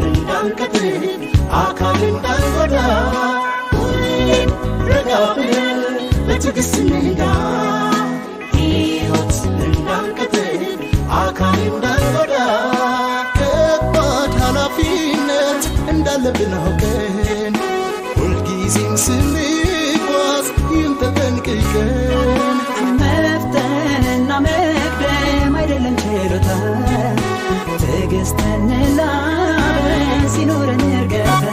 እንዳንቀጥል አካል እንዳንጎዳ፣ ሁሌም ረጋ ብለን በትዕግስት እንንዳ። ሕይወት እንዳንቀጥል አካል እንዳንጎዳ፣ ከባድ ኃላፊነት እንዳለብን አውቀን ሁልጊዜም ስንጓዝ ይህን ተጠንቅቀን። መፍጠንና መቅደም አይደለም ችሎታ፣ ትዕግስትን ላብረን ሲኖረን እርጋታ።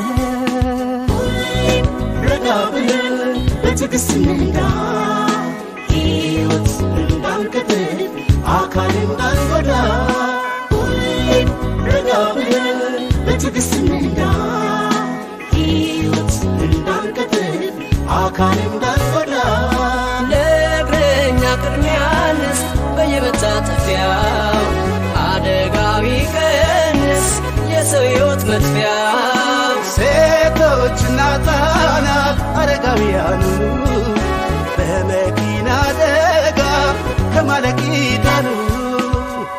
ሁሌም ረጋ ብለን በትዕግስት እንንዳ። ሕይወት እንዳንቀጥል አካል እንዳንጎዳ፣ ሁሌም ረጋ ብለን በትዕግስት እንንዳ። ሕይወት እንዳንቀጥል አካል እንዳንጎዳ፣ ለእግረኛ ቅድሚያ እንስጥ በየመታጠፊያው፣ አደጋ ቢቀንስ የሰው ሕይወት መጥፊያው። ሴቶችና ሕፃናት አረጋውያኑ በመኪና አደጋ ከማለቅ ይዳኑ።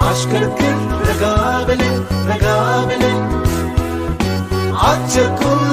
አሽከርክር ረጋ ብለን ረጋ ብለን፣ አትቸኩል